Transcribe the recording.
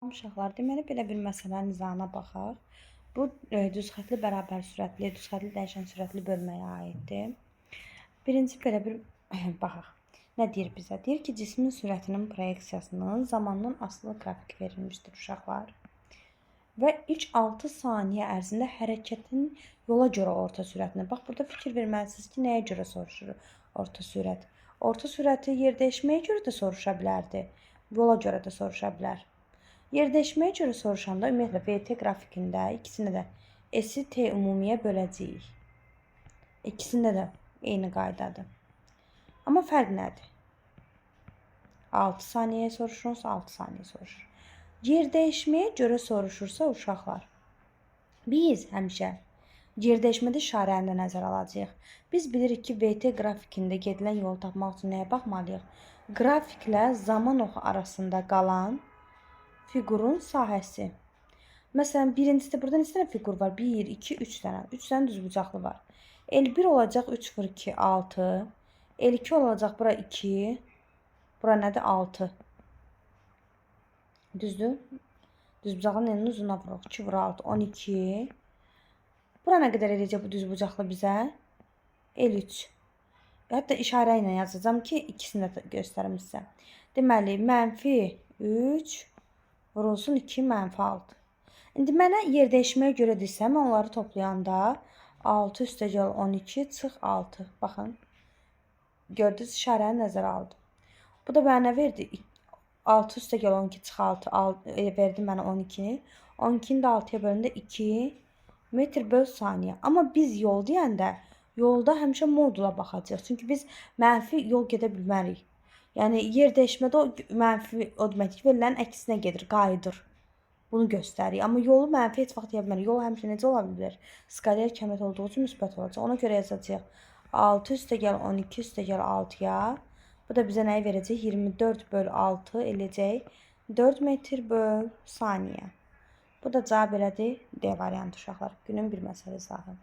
Uşaqlar, deməli belə bir məsələnin izahına baxaq. Bu düz xəttli bərabər sürətli, düz xəttli dəyişən sürətli bölməyə aiddir. Birinci belə bir baxaq. Nə deyir bizə? Deyir ki, cismin sürətinin proyeksiyasının zamandan asılı qrafik verilmişdir uşaqlar. Və ilk 6 saniyə ərzində hərəkətin yola görə orta sürətini. Bax, burada fikir verməlisiniz ki, nəyə görə soruşur orta sürət? Orta sürəti yer dəyişməyə görə də soruşa bilərdi. Yola görə də soruşa bilər. Yer dəyişməyə görə soruşanda ümumiyyətlə VT qrafikində ikisində də S-i T ümumiyə böləcəyik. İkisində də eyni qaydadır. Amma fərq nədir? 6 saniyə soruşursa 6 saniyə soruşur. Yer dəyişməyə görə soruşursa uşaqlar, biz həmişə yer dəyişmədə işarəni də nəzərə alacağıq. Biz bilirik ki, VT qrafikində gedilən yolu tapmaq üçün nəyə baxmalıyıq? Qrafiklə zaman oxu arasında qalan fiqurun sahəsi. Məsələn, birincisi burada neçə dənə fiqur var? 1, 2, 3 dənə. 3 dənə düzbucaqlı var. L1 olacaq 3 vur 2, 6. L2 olacaq bura 2. Bura nədir? 6. Düzdür? Düzbucaqlının eninin uzunluğuna vururuq. 2 vur 6, 12. Bura nə qədər eləyəcək bu düzbucaqlı bizə? L3. Hətta işarə ilə yazacağam ki, ikisini də göstərim sizə. Deməli, mənfi 3 vurulsun 2, mənfi 6. İndi mənə yer dəyişməyə görə desə, mən onları toplayanda 6 üstəgəl 12 çıx 6. Baxın. Gördünüz, işarəni nəzərə aldım. Bu da mənə nə verdi? 6 üstəgəl 12 çıx 6, verdi mənə 12-ni. 12-ni də 6-ya böləndə 2 metr böl saniyə. Amma biz yol deyəndə yolda həmişə modula baxacağıq. Çünki biz mənfi yol gedə bilmərik. Yəni yer dəyişmədə o mənfi o deməkdir ki, verilən əksinə gedir, qayıdır. Bunu göstərir. Amma yolu mənfi heç vaxt deyə bilmərik. Yol həmişə necə ola bilər? Skaler kəmiyyət olduğu üçün müsbət olacaq. Ona görə yazacağıq. 6 üstəgəl 12 üstəgəl 6-ya. Bu da bizə nəyi verəcək? 24 böl 6 eləyəcək. 4 metr böl saniyə. Bu da cavab elədir. D variantı uşaqlar. Günün bir məsələ izahı.